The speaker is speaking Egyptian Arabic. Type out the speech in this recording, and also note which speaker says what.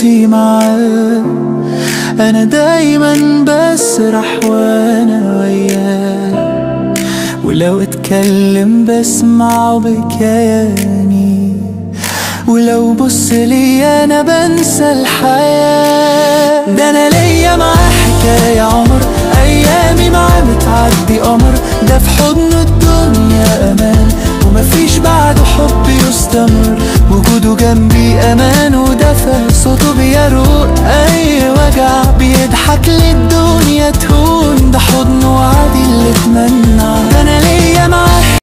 Speaker 1: قصتي معاه، انا دايما بسرح وانا وياه، ولو اتكلم بسمعه بكياني، ولو بص لي انا بنسى الحياة. ده انا ليا معاه حكاية عمر، ايامي معاه بتعدي قمر، ده في حضنه.